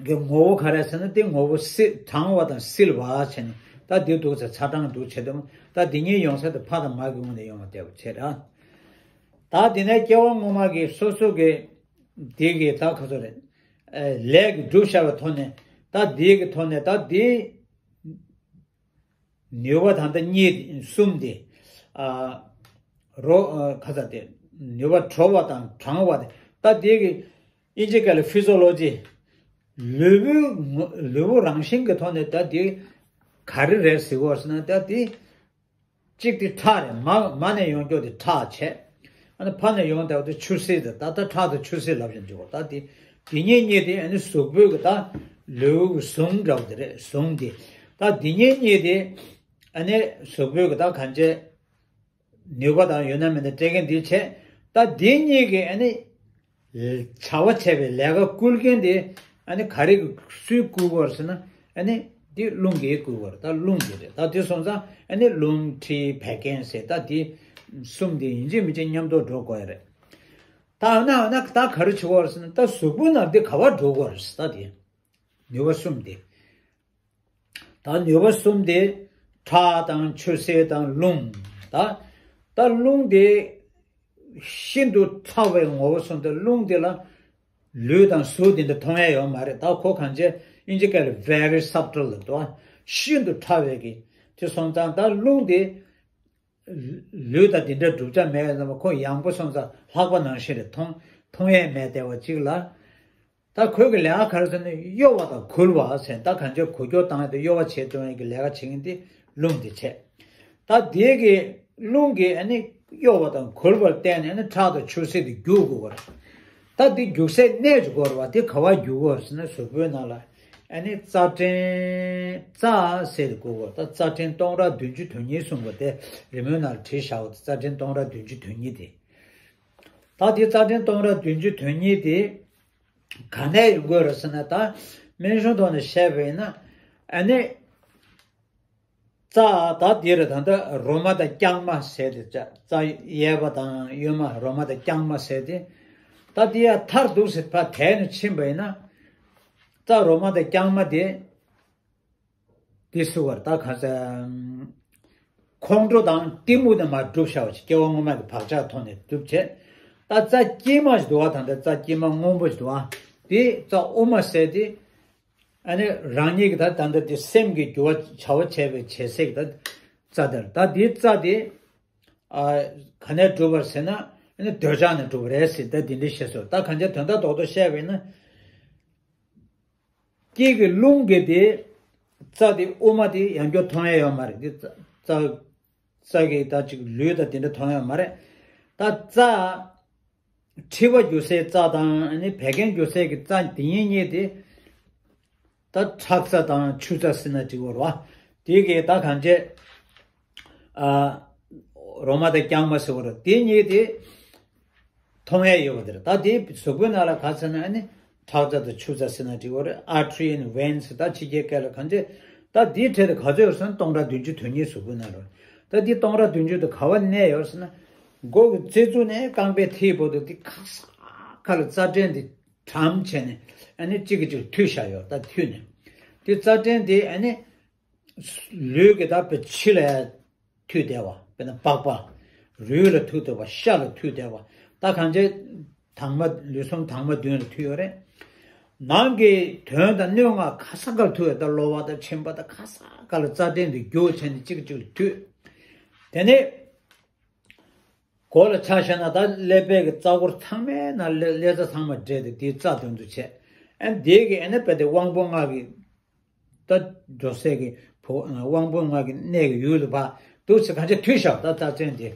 གི་ངོ་བོ་ག་རེ་ཟེར་ན། དེ་ངོ་བོ་བསིལ། གྲང་བ་དང་བསིལ་བ་བྱས་ནས། ད་དེ་འདུག་ཚེ་ཚ་གྲང་འདུག་བྱས་དུས། ད་དེ་གཉིས་ཡོང་ས་དེ་ཕ་དང་མ་གི་ངོས་ནས་ཡོང་བ་བསྡད་པ་བྱས་ར། ད་དེ་ནས་སྐྱེ་བ་སྔོན་མ་གི་སོ་སོ་གི་དེ་གི་ད་ག་ཚོད་རེད། ཨ་ལས་ཀྱི་བསྒྲུབ་བྱ་བའི་ཐོག་ནས། ད་དེ་གི་ཐོག་ནས་ད་དེ་ནུས་པ་ད་ལྟ་གཉིས་གསུམ་དེ། ཨ་རོ་ཨ་ག་ས་དེ་ནུས་པ་དྲོ་བ་དང་གྲང་བ་དེ། ད་དེ་གི་ཨིན་ཇི་སྐད་ལ་ཕི་ཛོ་ལོ་ཇི། ལུས་པོའི་ངོ་ལུས་པོ་རང་བཞིན་གྱི་ཐོག་ནས་ད་དེ་ག་རེ་རེད་ཟེར་བ་ཟེར་ན། ད་དེ་གཅིག་དེ་ཁྲག་རེད། མ་མ་ནས་ཡོང་རྒྱུ་དེ་ཁྲག་བྱས། ཨ་ནི་ཕ་ནས་ཡོང་བསྡད་པ་དེ་ཆུ་སེར་དེ། ད་ལྟ་ཁྲག་དང་ཆུ་སེར་ལབ་བཞིན་འཇོག་གོ། ད་དེ་དེ་གཉིས་གཉིས་དེ་ཨ་ནི་གཟུགས་པོའི་གི་ད་ལུས་ཟུངས་འདྲ་བོ་དེ་རེད། ཟུངས་དེ། ད་དེ་གཉིས་གཉིས་དེ་ཨ་ནི་གཟུགས་པོའི་གི་ད་གང་བྱས་ནུས་པ་དང་ཡོད་ན་མེད་ན་སྤྲད་མཁན་དེ་བྱས། ད་དེ་གཉིས་ཀྱི་ཨ་ནི་བྱ་བ་བྱས་པའི་ལས་ཀ་བསྐུལ་མཁན་དེ་ཨ་ནི་ག་རེ་གི་སུས་བསྐུལ་དགོས་རེད་ཟེར་ན། ཨ་ནི་དེ་རླུང་གིས་བསྐུལ་དགོས་རེད། ད་རླུང་དེ་རེད། ད་དེ་སོང་ཙང་ཨ་ནི་རླུང་མཁྲིས་བད་ཀན་ཟེར། ད་དེ་གསུམ་དེ་ཡིན་གཅིག་མིན་གཅིག་མཉམ་དུ་འགྲོ་དགོས་ཡ་རེད། ད་འོ་ན་འོ་ན་ད་ག་རེ་བྱེད་དགོས་རེད་ཟེར་ན། ད་གཟུགས་པོའི་ནང་དེ་ག་པར་འགྲོ་དགོས་རེད་ཟེར། ད་དེ་ནུས་པ་གསུམ་དེ། ད་ནུས་པ་གསུམ་དེ་ཁྲག་དང་ཆུ་སེར་དང་རླུང་། ད་ད་རླུང་དེ་ཤིན་ཏུ་ཕྲ་བའི་ངོ་བོ་སོང་སྟེ། རླུང་དེ་ལ་ལུས་དང་གཟུགས་དེ་འདྲ་མཐོང་ཡ་ཡོད་མ་རེད། ད་ཁོ་གང་བྱས་ཨིན་ཇི་སྐད་ལ་very subtle ལབ་འདུག། ཤིན་ཏུ་ཕྲ་བའི་གི་དེ་སོང་ཙང་། ད་རླུང་དེ་ལུས་དང་དེ་འདྲ་གྲུབ་ཆ་མེད་ཙང་། ཁོ་ཡང་པོ་སོང་ཙང་ལྷགས་པ་ནང་བཞིན་རེད། མཐོང་མཐོང་ཡས་མེད་བསྡད་པ་གཅིག་ལ། ད་ཁོའི་གི་ལས་ཀ་ག་རེ་ཟེར་ན། གཡོ་བ་དང་འགུལ་བ་ཟེར། ད་གང་བྱས་འགུལ་སྐྱོད་བཏང་ཡས་དང་གཡོ་བ་བྱེད་གཏོང་ཡས་ཀྱི་ལས་ཀ་བྱེད་མཁན་དེ་རླུང་དེ་བྱས། ད་དེ་གི་རླུང་གིས་ཨ་ནི་གཡོ་བ་དང་འགུལ་བར་བརྟེན་ནས་ཨ་ནི་ཁྲག་དང་ཆུ་སེར་དེ་རྒྱུག་དགོས་པ་རེད། ད་དེ་རྒྱུག་སའི་གནས་ཅིག་དགོས་རེད་པ། དེ་ག་པར་རྒྱུག་དགོས་རེད་ཟེར་ན། གཟུགས་པོའི་ནང་ལ་ཨ་ནི་རྩ་ཕྲན། རྩ་ཟེར་དེ་དགོས་པ། ད་རྩ་ཕྲན་སྟོང་ཕྲག་བདུན་ཅུ་དོན་གཉིས་གསུངས་པ་དེ་རི་མོའི་ནང་ལ་བྲིས་བཞག་པ་དེ། རྩ་ཕྲན་སྟོང་ཕྲག་བདུན་ཅུ་དོན་གཉིས་དེ། ད་དེ་རྩ་ཕྲན་སྟོང་ཕྲག་བདུན་ཅུ་དོན་གཉིས་དེ་ག་ནས་ཡོང་གི་ཡོད་རེད་ཟེར་ན། ད་སྨན་གཞུང་ཐོག་ནས་བཤད་པ་ཡིན་ན། ཨ་ནི་རྩ་ད་འདི་རེད། ད་ལྟ་རོ་མ་དང་རྐྱང་མ་ཟེར་དེ། རྩ་རྩ་གཡས་པ་དང་གཡོན་མ། རོ་མ་དང་རྐྱང་མ་ཟེར་དེ། ད་དེ་ཡར་མཐར་འདུག་སེ་ཕར་དེད་ནས་ཕྱིན་པ་ཡིན་ན། རྩ་རོ་མ་དང་རྐྱང་མ་དེ། དེ་སུ་བར་ད་ག་ས། ཁོང་ཁྲོ་དང་གཏི་མུག་དེ་མར་བསྒྲུབས་བཞག་པ་ཅིག། སྐྱེ་བ་སྔོན་མ་གི་བག་ཆགས་ཐོག་ནས་བསྒྲུབས་བྱས། ད་རྩ་དཀྱིལ་མ་ཞིག་འདུག་བ། ད་ལྟ་རྩ་དཀྱིལ་མ་སྔོན་པོ་ཞིག་འདུག་བ། དེ་རྩ་དབུ་མ་ཟེར་དེ། ཨ་ནི་རང་ཉིད་ཀྱི་ད་ད་ལྟ་དེ་སེམས་ཀྱི་རྒྱུ་བ་བྱ་བ་བྱས་པའི་བྱེད་སའི་ད་རྩ་དེ་རེད། ད་དེའི་རྩ་དེ་ཨ་ག་ནས་གྲུབ་པ་རེད་ཟེར་ན། ཨ་ནི་འདོད་ཆགས་ནས་གྲུབ་པ་རེད་ཟེར། ད་དེ་འདྲ་བཤད་སོང་། ད་གང་ཅི་དོན་དག་རྡོག་རྡོག་བཤད་པ་ཡིན་ན། དཀྱིལ་གྱི་རླུང་གི་དེ་རྩ་དེ་དབུ་མ་དེ་ཡང་བསྐྱར་མཐོང་ཡ་ཡོད་མ་རེད། དེ་རྩ་རྩ་རྩ་གི་ད་ཅིག་ལུས་དང་དེ་འདྲ་མཐོང་ཡོད་མ་རེད། ད་རྩ་མཁྲིས་པ་རྒྱུ་སའི་རྩ་དང་ཨ་ནི་བད་ཀན་རྒྱུ་སའི་གི་རྩ་དེ་གཉིས་གཉིས་དེ། ད་ཁྲག་རྩ་དང་ཆུ་རྩ་ཟེར་ན་འགྲིག་གི་རེད་བ། དེ་གི་ད་གང་བྱས། ཨ། རོ་མ་དང་རྐྱང་མ་ཟེར་བ་རེད། དེ་གཉིས་དེ་མཐོང་ཡས་ཡོད་པ་དེ་རེད། ད་དེ་གཟུགས་པོའི་ནང་ལ་ག་ཟེར་ན་ཨ་ནི་ཁྲག་རྩ་དང་ཆུ་རྩ་ཟེར་ན་འགྲིག་གི་རེད། artery and veins ཟེར། ད་ཕྱི་རྒྱལ་སྐད་ལ་གང་བྱས། ད་དེའི་གྲས་དེ་ག་ཚོད་ཡོད་ཟེར་ན་སྟོང་ཕྲག་བདུན་ཅུ་དོན་གཉིས་གཟུགས་པོའི་ནང་ལ་རེད། ད་དེ་སྟོང་ཕྲག་བདུན་ཅུ་དེ་ག་བ་གནས་ཡོད་ཟེར་ན། མགོ་གི་རྩེ་གཙུག་ནས་རྐང་པའི་མཐིལ་བར་དུ་དེ་ག་ས་ག་ལ་རྩ་ཕྲན་དེ་གྲམ་བྱས་ནས་ཨ་ནི་གཅིག་གིས་གཅིག་མཐུད་བཞག་ཡོད། ད་མཐུད་ནས་དེ་རྩ་ཕྲན་དེ་ཨ་ནི། ལུས་ཀྱི་ད་བའི་ཕྱི་ལ་མཐུད་བསྡད་པ། དཔེར་ན་པགས་པ། རུས་ལ་མཐུད་བསྡད་པ། ཤ་ལ་མཐུད་བསྡད་པ། ད་གང་བྱས། དྭངས་མ་ལུས་ཟུངས་དྭངས་མ་བདུན་ལ་མཐུད་ཡོད་རེད། ནང་གི་དོན་དང་སྣོད་ལྔ་ག་ས་ག་ལ་མཐུད་ཡོད། ད་གློ་བ་དང་མཆིན་པ་དང་ག་ས་ག་ལ་རྩ་ཕྲན་དེ་རྒྱུ་བྱས་ནས་གཅིག་གིས་གཅིག་ལ་མཐུད། དེ་ནས། མགོ་ལ་ཆ་བཞག་ན་ད་ཀླད་པའི་གི་རྩ་འཁོར་ཚང་མའི་ནང་ཀླད་ཀླད་རྩ་ཚང་མ་འདྲེས་ཏེ་དེའི་རྩ་དོན་དུ་བྱས། ཨ་ནི་དེ་གི་ཨ་ནི་དཔེ་དེ་དབང་པོ་ལྔ་གི་ད་འགྲོ་སའི་གི་བུ་དབང་པོ་ལྔ་གི་གནས་ཀྱི་ཡུལ་དུ་ཕར་འདུག་ཟེར་གང་ཅི་མཐུད་བཞག་ད་རྩ་ཕྲན་དེ།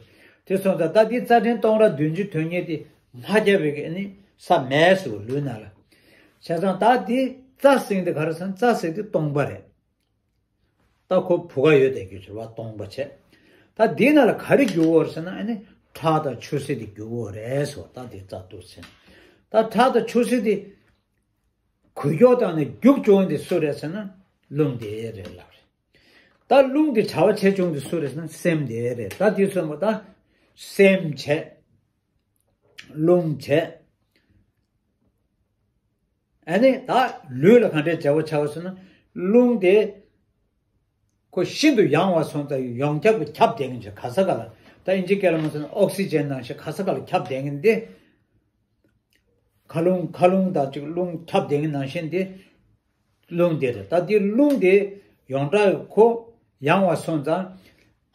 དེ་སོང་ཙང་ད་དེ་རྩ་ཕྲན་སྟོང་ཕྲག་བདུན་ཅུ་དོན་གཉིས་དེ་མ་བརྒྱབ་པའི་གི་ཨ་ནི་ས་མེད་ཟེར་བ་ལུས་ནང་ལ། བྱས་ཙང་ད་དེ་རྩ་ཟེར་དེ་ག་རེ་ཟེར་ན་རྩ་ཟེར་དེ་སྟོང་པ་རེད། ད་ཁོ་བུ་ག་ཡོད་དེ་རྒྱུ་ཕྱིར་བ་སྟོང་པ་བྱས། ད་འདི་ནང་ལ་ག་རེ་རྒྱུ་བོར་ཟེར་ན་ཨ་ནི་ཁྲག་དང་ཆུ་སེར་དེ་རྒྱུ་བོ་རེད་ཟེར་བ། ད་འདི་རྩ་འདུག་ཟེར། ད་ཁྲག་དང་ཆུ་སེར་དེ་འགུལ་སྐྱོད་བཏང་ནས་རྒྱུག་བྱུང་དེ་སུ་རེད་ཟེར་ན་རླུང་དེ་རེད་ལབ་རེད། ད་རླུང་དེ་བྱ་བ་བྱེད་བྱུང་དེ་སུ་རེད་ཟེར་ན་སེམས་དེ་རེད། ད་དེ་སོང་བ་ད་སེམས་བྱས། རླུང་བྱས། ཨ་ནི་ད་ལུས་ལ་ག་འདྲའི་འབྲེལ་བ་ཆགས་ཟེར་ན། རླུང་དེ་ཁོ་ཤིན་ཏུ་ཡང་བ་སོང་ཙང་ཡོངས་ཁྱབ་ཏུ་ཁྱབ་བསྡད་མཁན་ཅིག་ག་ས་ག་ལ། ད་ཨིན་ཇི་སྐད་ལ་མ་ཟེར་ན་ཨོག་སི་ཇན་ནང་བཞིན་ག་ས་ག་ལ་ཁྱབ་བསྡད་མཁན་དེ། མཁའ་རླུང་མཁའ་རླུང་དང་གཅིག་རླུང་ཁྱབ་བསྡད་མཁན་ནང་བཞིན་དེ། རླུང་དེ་རེད། ད་དེ་རླུང་དེ་ཡོངས་གྲགས་ཁོ་ཡང་བ་སོང་ཙང་།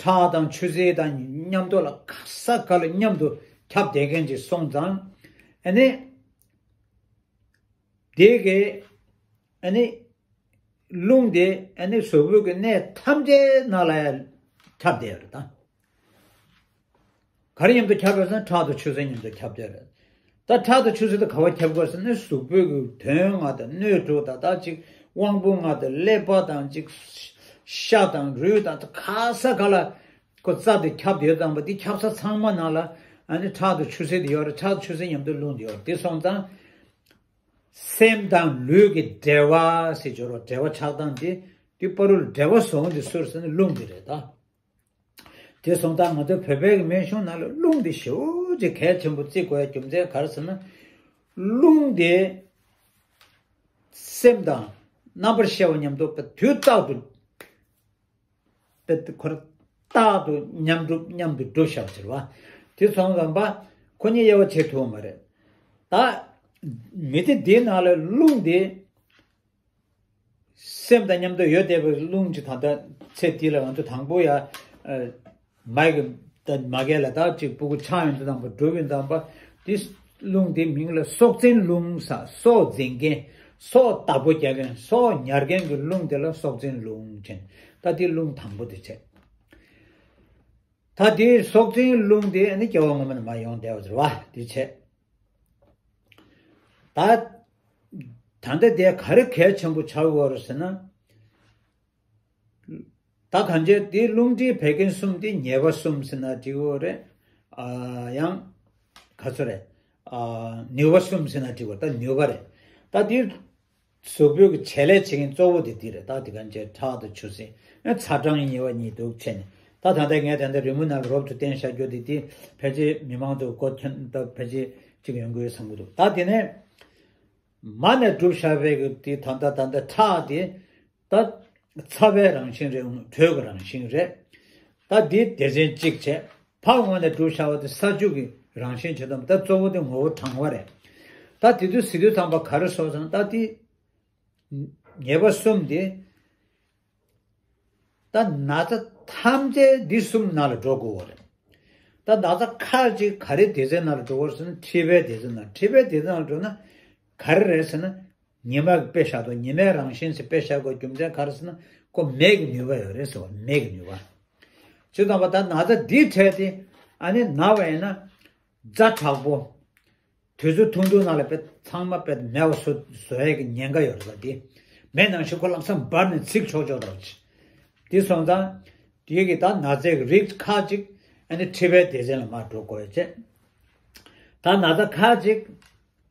ཁྲག་དང་ཆུ་སེར་དང་མཉམ་དུ་ལ་ག་ས་ག་ལ་མཉམ་དུ་ཁྱབ་བསྡད་མཁན་ཅིག་སོང་ཙང་། ཨ་ནི། དེ་གས་ཨ་ནི་རླུང་དེ་ཨ་ནི་གཟུགས་པོའི་གི་གནས་ཐམས་ཅད་ནང་ལ་ཡང་ཁྱབ་བསྡད་ཡོད་རེད་ད། ག་རེ་མཉམ་དུ་ཁྱབ་ཡོད་ཟེར་ན་ཁྲག་དང་ཆུ་སེར་མཉམ་དུ་ཁྱབ་བསྡད་ཡོད་རེད། ད་ཁྲག་དང་ཆུ་སེར་དེ་ག་བ་ཁྱབ་དགོས་ཟེར་ན་གཟུགས་པོའི་གི་དོན་ལྔ་དང་སྣོད་དྲུག་དང་ད་ཅིག་དབང་པོ་ལྔ་དང་ཀླད་པ་དང་ཅིག་ཤ་དང་རུས་དང་ད་ག་ས་ག་ལ་ཁོ་རྩ་དེ་ཁྱབ་བསྡད་ཡོད་ཙང་པ་དེ་ཁྱབ་ས་ཚང་མ་ནང་ལ་ཨ་ནི་ཁྲག་དང་ཆུ་སེར་དེ་ཡོད་རེད། ཁྲག་དང་ཆུ་སེར་མཉམ་དུ་རླུང་དེ་ཡོད་རེད། དེ་སོང་ཙང་། སེམས་དང་ལུས་ཀྱི་འབྲེལ་བ་ཟེར་སྦྱོར་བ་འབྲེལ་བ་ཆགས་སྟངས་དེ་དེ་བར་དུ་འབྲེལ་བ་བཟོ་མཁན་དེ་སུ་རེད་ཟེར་ན་རླུང་དེ་རེད་ད། དེ་སོང་ཙང་ང་ཚོའི་བོད་པའི་གི་སྨན་གཞུང་ནང་ལ་རླུང་དེ་ཞེ་པོ་ཅིག་གལ་ཆེན་པོ་བརྩི་དགོས་ཡ་རྒྱུ་མཚན་ག་རེ་ཟེར་ན། རླུང་དེ་སེམས་དང་རྣམ་པར་ཤེས་པ་མཉམ་དུ་དུས་རྟག་ཏུ་དཔེ་ཁོ་རང་རྟག་ཏུ་མཉམ་སྒྲུབ་མཉམ་དུ་སྒྲུབ་བཞག་ཟེར་བ། དེ་སོང་ཙང་པ་ཁོ་གཉིས་དབྱེ་བ་ཕྱེ་ཐུབ་པ་མ་རེད། ད་མི་ཚེ་འདིའི་ནང་ལ་རླུང་དེ་སེམས་དང་མཉམ་དུ་ཡོད་བསྡད་པའི་རླུང་ཅིག་ད་ལྟ་ཚེ་འདི་ལ་ང་ཚོ་དང་པོ་ཡ། མ་གི་ད་མ་གས་ལ་ད་ཅིག་སྤུ་གུ་ཆགས་ཡོང་དུས་དང་པོ་སྒྲུབ་ཡོང་དུས་དང་པོ་དེ་རླུང་དེ་མིང་ལ་སྲོག་འཛིན་རླུང་ཟེར། སྲོག་འཛིན་མཁན། སྲོག་བདག་པོ་རྒྱག་མཁན། སྲོག་ཉར་མཁན་གྱི་རླུང་དེ་ལ་སྲོག་འཛིན་རླུང་ཟེར། ད་དེ་རླུང་དང་པོ་དེ་བྱས། ད་དེ་སྲོག་འཛིན་རླུང་དེ་ནི་སྐྱེ་བ་སྔོན་མ་ནས་མར་ཡོང་བསྡད་པ་རེད་བ། དེ་བྱས། ད་ད་ལྟ་དེ་ག་རེ་གལ་ཆེན་པོ་ཆགས་ཡོད་རེད་ཟེར་ན། ད་གང་ཅི་དེ་རླུང་མཁྲིས་བད་ཀན་གསུམ་དེ་ཉེས་པ་གསུམ་ཟེར་ན་འགྲིག་གི་རེད། ཨ་ཡང་ག་ཚོད་རེད། ཨ་ནུས་པ་གསུམ་ཟེར་ན་འགྲིག་གི་རེད། ད་ནུས་པ་རེད། ད་དེ་གཟུགས་པོའི་གི་བྱེད་ལས་བྱེད་མཁན་གཙོ་བོ་དེ་དེ་རེད། ད་དེ་གང་ཅི་ཁྲག་དང་ཆུ་སེར་ཨ་ཚ་གྲང་གཉིས་པ་གཉིས་འདུག་བྱས་ནས། ད་ད་ལྟ་ངས་ད་ལྟ་རི་མོ་ནང་ལ་རོབ་ཏུ་བསྟན་བཞག་རྒྱུ་དེ་དེ་ཕལ་ཆེར་མི་མང་ཚོ་གོ་མཁན་ད་ཕལ་ཆེར་གཅིག་ཡོང་གི་ཡོད་བསམ་གི་འདུག་ད་དེ་ནས་མ་ནས་བསྒྲུབས་བཞག་པའི་གི་དེ་ད་ལྟ་ད་ལྟ་ཁྲག་དེ། ད་ཚ་བའི་རང་བཞིན་རེད། དྲོད་ཀྱི་རང་བཞིན་རེད། ད་འདི་སྡེ་ཚན་གཅིག་བྱས། ཕར་འོང་ནས་བསྒྲུབས་བཞག་པ་དེ་ས་ཆུ་གི་ རང་བཞིན་བྱེད་དམ་ད་གཙོ་བོ་དེ་ངོ་བོ་གྲང་བ་རེད། ད་དེ་དུས་ཟེར་དུས་ཙམ་པ་ག་རེ་སོང་ཟེར་ན་ད་དེ། ཉེས་པ་གསུམ་དེ། ད་ན་ཚ་ཐམས་ཅད་འདི་གསུམ་ནང་ལ་འགྲོ་དགོས་པ་རེད། ད་ན་ཚ་ཁ་ཅིག་ག་རེ་སྡེ་ཚན་ནང་ལ་འགྲོ་དགོས་ཟེར་ན་མཁྲིས་པའི་སྡེ་ཚན་ནང་མཁྲིས་པའི་སྡེ་ཚན་ནང་ལ་འགྲོ་ན་ག་རེ་རེད་ཟེར་ན་ཉི་མ་གི་དཔེ་བཞག་དང་ཉི་མའི་རང་བཞིན་ཟེར་དཔེ་བཞག་དགོས་རྒྱུ་མཚན་ག་རེ་ཟེར་ན་ཁོ་མེ་གི་ནུས་པ་ཡོད་རེད་ཟེར་བ་མེ་གི་ནུས་པ། བྱས་ཙང་པ་ད་ན་ཚ་འདི་འཕྲད་དེ་ཨ་ནི་ན་བ་ཡིན་ན་ཛ་དྲག་པོ། དུས་ཚོད་ཐུང་ཐུང་ནང་ལ་དཔེ་ཚང་མ་དཔེ་མེད་པ་བཟོ་བཟོ་ཡས་ཀྱི་ཉེན་ཁ་ཡོད་རེད་པ་དེ། མེད་ནང་བཞིན་ཁོ་ལམ་སང་འབར་ནས་ཚིག་ཆོག་ཆོག་རོགས་ཅི། དེ་སོང་ཙང་། དེ་གི་ད་ན་ཚའི་རིགས་ཁག་ཅིག་ཨ་ནི་མཁྲིས་པའི་སྡེ་ཚན་ལ་མར་འགྲོ་དགོས་ཡོད་ཅེ། ད་ན་ཚ་ཁག་ཅིག་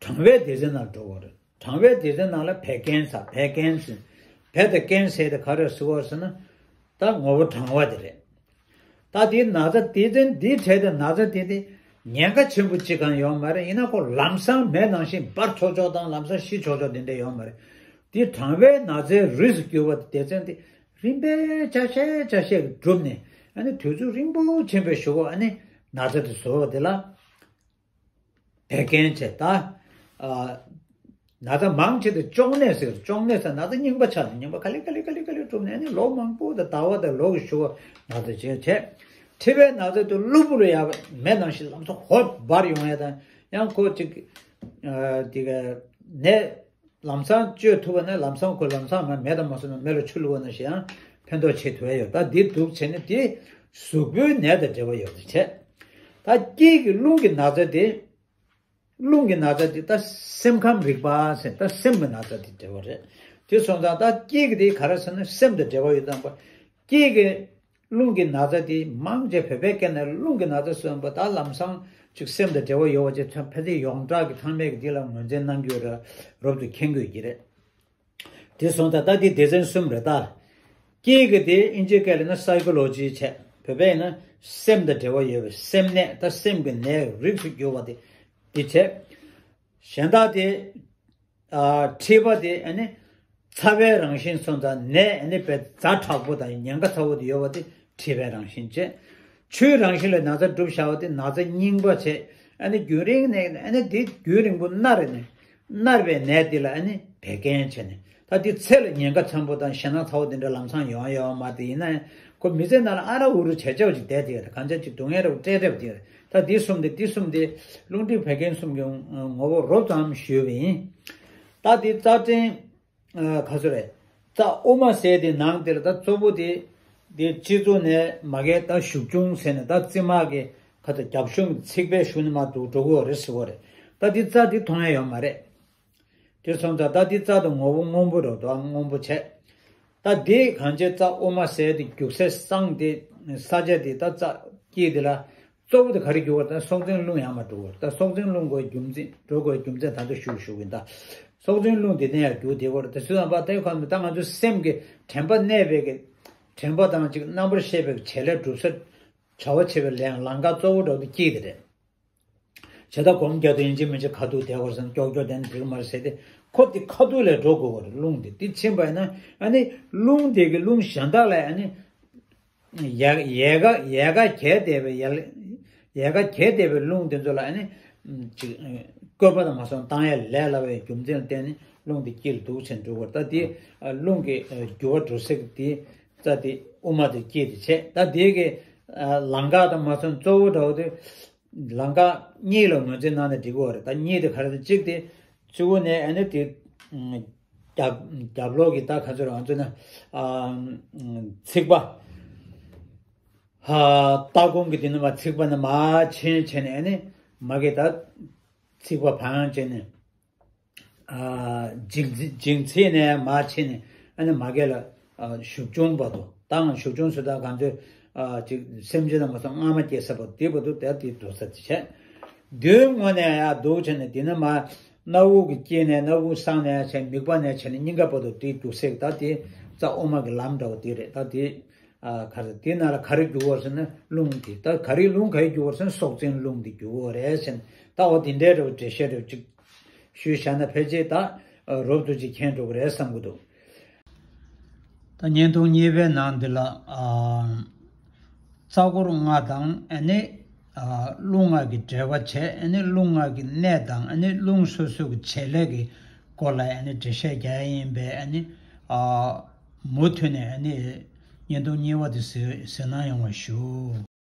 གྲང་བའི་སྡེ་ཚན་ནང་འགྲོ་དགོས་རེད། གྲང་བའི་སྡེ་ཚན་ནང་ལ་བད་ཀན་ཟ་བད་ཀན་ཟེར། བད་དང་ཀན་ཟེར་དེ་ག་རེ་ཟེར་བ་ཟེར་ན། ད་ངོ་བོ་གྲང་བ་དེ་རེད། ད་དེའི་ན་ཚ་དེ་ཚན་འདིའི་གྲས་དེ་ན་ཚ་དེ་དེ་ཉེན་ཁ་ཆེན་པོ་གཅིག་གང་ཡོད་མ་རེད། ཡིན་ན་ཁོ་ལམ་སང་མེད་ནང་བཞིན་འབར་ཆོག་ཆོག་དང་ལམ་སང་ཤི་ཆོག་ཆོག་དེ་འདྲ་ཡོད་མ་རེད། དེ་གྲང་བའི་ན་ཚའི་རིགས་སུ་གྱུར་པ་དེ་ཚན་དེ་རིམ་པས་ཆ་ཤས་ཆ་ཤས་ཀྱིས་གྲུབ་ནས་ཨ་ནི་དུས་ཚོད་རིང་པོ་ཕྱིན་པའི་གཞུག་གུ་ཨ་ནི་ན་ཚ་དེ་བཟོ་བ་དེ་ལ། བད་ཀན་བྱས་ད། ཨ། ན་ཚ་མང་ཆེ་དེ་གཅོང་ནད་ཟེར། གཅོང་ནད་ཟེར་ན་ཚ་རྙིང་པ་ཆགས་ནས་རྙིང་པ་ག་ལེ་ག་ལེ་ག་ལེ་ག་ལེ་གྲུབ་ནས་ནི་ལོ་མང་པོ་དང་ཟླ་བ་དང་ལོ་གི་ཤུ་བ་ན་ཚ་བྱས་བྱས། མཁྲིས་པའི་ན་ཚ་དེ་གློ་བུར་ལ་ཡག་མེད་ནང་བཞིན་ལམ་སང་ཧོབ་འབར་ཡོང་ཡ་དང་ཡང་ཁོ་ཅིག་ཨ། དེ་ག་ནད། ལམ་སང་བཅོས་ཐུབ་པ་ན་ལམ་སང་ཁོ་ལམ་སང་མ་མེད་དང་མ་སོང་ན་མེ་ལ་ཆུ་བླུགས་པ་ན་ཞེ་ཡང་ཕན་ཐོགས་ཆེ་ཐུབ་ཡ་ཡོད། ད་འདི་འདུག་བྱས་ནས་དེ་གཟུགས་པོའི་ནད་དང་འབྲེལ་བ་ཡོད་པ་བྱས། ད་དཀྱིལ་གྱི་རླུང་གི་ན་ཚ་དེ། རླུང་གི་ན་ཚ་དེ་ད་སེམས་ཁམས་རིག་པ་ཟེར་ད་སེམས་ཀྱི་ན་ཚ་དེ་འབྲེལ་བ་རེད། དེ་སོང་ཙང་ད་དཀྱིལ་གྱི་དེ་ག་རེ་ཟེར་ན་སེམས་དང་འབྲེལ་བ་ཡོད་ཙང་པ། དཀྱིལ་གྱི། རླུང་གི་ན་ཚ་དེ་མང་ཆེ་བོད་པའི་སྐད་ནས་རླུང་གི་ན་ཚ་ཟེར་བ་ད་ལམ་སང་ཅིག་སེམས་དང་འབྲེལ་བ་ཡོད་པ་ཅིག་ཚོད་ཕལ་ཆེར་ཡོངས་གྲགས་ཀྱི་ཚང་མས་ཀྱི་འདི་ལ་ངོས་འཛིན་གནང་གི་ཡོད་རེད། རོབ་ཏུ་མཁྱེན་དགོས་ཀྱི་རེད། དེ་སོང་ཙང་ད་འདི་སྡེ་ཚན་གསུམ་རེད་ད། དཀྱིལ་གྱི་དེ་ཨིན་ཇིའི་སྐད་ལ་ན་སའི་ཀོ་ལོ་ཇི་བྱས། བོད་པས་ན་སེམས་དང་འབྲེལ་བ་ཡོད་པའི་སེམས་ནད་ད་སེམས་ཀྱི་ནད་རིགས་སུ་གྱུར་པ་དེ་འདི་བྱས། གཞན་དག་དེ། ཨ། མཁྲིས་པ་དེ་ཨ་ནི་ཚ་བའི་རང་བཞིན་སོང་ཙང་ནད་ཨ་ནི་དཔེ་ཛ་དྲག་པོ་དང་ཉེན་ཁ་ཚ་བོ་དེ་ཡོད་པ་དེ་མཁྲིས་པའི་རང་བཞིན་བྱས། ཆུའི་རང་བཞིན་ལ་ན་ཚ་སྒྲུབ་བྱ་བ་དེ་ན་ཚ་རྙིང་པ་བྱས་ཨ་ནི་རྒྱུན་རིང་ནས་ཨ་ནི་དེ་རྒྱུན་རིང་པོ་མནར་ནས་མནར་བའི་ནད་དེ་ལ་ཨ་ནི་བད་ཀན་བྱས་ནས་ད་དེ་ཚེ་ལ་ཉེན་ཁ་ཚ་པོ་དང་ཞེད་སྣང་ཚ་བོ་དེ་འདྲ་ལམ་སང་ཡོང་ཡོད་མ་དེ་ཡིན་ན་ཁོ་མི་ཚེ་ནང་ལ་ཨ་ར་འུ་རུ་བྱས་བྱས་པ་ཅིག་བསྡད་དེ་གང་ཆ་ཅིག་སྡུག་བསྔལ་རབ་སྤྲད་སྤྲད་པ་དེ་རེད། ད་འདི་གསུམ་དེ་འདི་གསུམ་དེ་རླུང་མཁྲིས་བད་ཀན་གསུམ་གྱི་ངོ་བོ་རོབ་ཙམ་ཞུས་པ་ཡིན། ད་འདི་རྩ་ཕྲན་ཁ་སོ་རེད། རྩ་དབུ་མ་ཟེར་དེ་ནང་དེ་ལ་ད་གཙོ་བོ་དེ་དེ་སྤྱི་གཙུག་ནས་མ་གའི་ད་གཞུ་ཆུང་ཟེར་ནས་ད་རྩེ་མ་གི་ཁ་ཚ་རྒྱབ་གཞུང་གི་ཚིགས་པའི་གཞུང་ནས་མར་འགྲོ་འགྲོ་གི་ཡོད་རེད་ཟེར་བ་རེད། ད་འདི་རྩ་འདི་མཐོང་ཡ་ཡོད་མ་རེད། དེ་སོང་ཙང་ད་འདི་རྩ་དང་ངོ་བོ་སྔོན་པོ་རེད་དོ་སྔོན་པོ་བྱས། ད་འདི་གང་ཅི་རྩ་དབུ་མ་ཟེར་དེ་རྒྱུག་སའི་སྲང་དེ་ས་ཆ་དེ་ད་རྩ་དཀྱིལ་དེ་ལ་གཙོ་བོ་དེ་ག་རེ་རྒྱུག་པ་ད་སྲོག་འཛིན་རླུང་ཡང་མ་འགྲོ་བར་ད་སྲོག་འཛིན་རླུང་གོ་རྒྱུ་མཚན་འགྲོ་དགོས་རྒྱུ་མཚན་ད་ལྟ་ཞུ་ཞུ་གིན་ད་སྲོག་འཛིན་རླུང་དེ་ནས་ཡང་རྒྱུག་བསྡད་བར་དེ་སུ་དང་པ་དེ་གང་ད་ང་ཚོ་སེམས་ཀྱི་དྲན་པ་གནས་པའི་གི་དྲན་པ་དང་ཅིག་རྣམ་པར་ཤེས་པའི་བྱེད་ལས་སྒྲུབ་ས་བྱ་བ་བྱེད་པའི་ལས་ལམ་ཁ་གཙོ་བོ་འགྲོ་དེ་དཀྱིལ་དེ་རེད། བྱས་ད་སྒོམ་རྒྱག་དུས་ཡིན་གཅིག་མིན་གཅིག་ཁ་ཐུག་བསྡད་བར་སོང་ཀྱོག་ཀྱོག་བསྡད་ན་འགྲིག་མ་རེད་ཟེར་ཏེ་ཁོ་དེ་ཁ་ཐུག་ལས་འགྲོ་དགོས་བར་རླུང་དེ་དེ་ཕྱིན་པ་ཡིན་ན་ཨ་ནི་རླུང་དེ་གི་རླུང་གཞན་དག་ལ་ཨ་ནི་ཡལ་ཡལ་ག་ཡལ་ག་གྱེས་བསྡད་པའི་ཡལ་ཡལ་ག་གྱེས་བསྡད་པའི་རླུང་དེ་ཚོ་ལ་ཨ་ནི་ཅིག་བཀོད་པ་དང་མ་སོང་བཏང་ཡ་ལས་སླ་བའི་རྒྱུ་མཚན་ལ་བརྟེན་ནས་རླུང་དེ་དཀྱིལ་འདུག་བྱས་འགྲོ་བར་ད་དེ་རླུང་གི་རྒྱུ་བ་འགྲོ་སའི་དེ་རྩ་དེ་དབུ་མ་དེ་དཀྱིལ་དེ་བྱས་ད་དེ་གི་ལམ་ཁ་དང་མ་སོང་གཙོ་བོ་འདྲ་བོ་དེ། ལམ་ཁ་གཉིས་ལ་ངོས་འཛིན་གནང་ན་འགྲིག་གི་ཡོད་རེད། ད་གཉིས་དེ་ག་རེ་ཟེར་གཅིག་དེ་གཙོ་བོ་ནས་ཨ་ནི་དེ་རྒྱབ་རྒྱབ་ལོགས་ཀྱི་ད་ག་ཚོད་རང་ཚོད་ན་ཚིགས་པ་ལྟ་སྒོམ་གྱི་དེ་ནི་མ་ཚིགས་པ་ནི་མར་ཕྱིན་བྱས་ནས་ཨ་ནི་མ་གི་ད་ཚིགས་པ་བང་བྱས་ནས། ལྗིང་ལྗིང་ཚིགས་ནས་མར་ཕྱིན་ནས་ཨ་ནི་མ་གི་ལ་གཞུ་ཆུང་བར་དུ་དང་གཞུ་ཆུང་སུ་དང་གང་ཚོད་ཅིག་སེམས་ཅན་དང་མ་སོང་སྔ་མ་སྐྱེ་ས་བར་དུ་དེ་བར་དུ་དེ་དེ་འགྲོ་ས་དེ་བྱས། མདུན་ངོས་ནས་ཡར་འདུག་བྱས་ནས་དེ་ནས་མར་སྣ་བུག་གི་དཀྱིལ་ནས་སྣ་བུག་གསང་ནས་བྱས་མིད་པ་ནས་བྱས་ནས་སྙིང་ག་བར་དུ་དེ་འགྲོ་ས་ད་དེ་རྩ་དབུ་མ་གི་ལམ་འདྲ་བ་དེ་རེད་ད་དེ། ཨ་ག་རེ་དེ་ནང་ལ་ག་རེ་རྒྱུ་བོར་ཟེར་ན་རླུང་དེ་ད་ག་རེ་རླུང་ག་རེ་རྒྱུ་བོར་ཟེར་ན་སྲོག་འཛིན་རླུང་དེ་རྒྱུ་བོ་རེད་ཟེར་ན་ད་འོ་དེ་འདྲའི་རེ་བ་འགྲེལ་བཤད་རེ་བ་ཅིག་ཞུས་བཞག་ན་ཕལ་ཆེར་ད་རོབ་ཏུ་ཅིག་མཁྱེན་འགྲོ་གི་རེད་བསམ་གི་འདུག་ད་བརྙན་ཐུང་གཉིས་པའི་ནང་འདི་ལ་ཨ་རྩ་འཁོར་ལྔ་དང་ཨ་ནི་ རླུང་ལྔ་གི་འབྲེལ་བ་བྱས། ཨ་ནི་རླུང་ལྔ་གི་གནས་དང་། ཨ་ནི་རླུང་སོ་སོ་གི་བྱེད་ལས་ཀྱི་སྐོར་ལ་ཨ་ནི་འགྲེལ་བཤད་རྒྱག་ཡ་ཡིན་པས། ཨ་ནི་མུ་མཐུད་ནས་ཨ་ནི་བརྙན་ཐུང་གཉིས་པ་དེ་གཟིགས་གཟིགས་གནང་ཡོང་བ་ཞུ།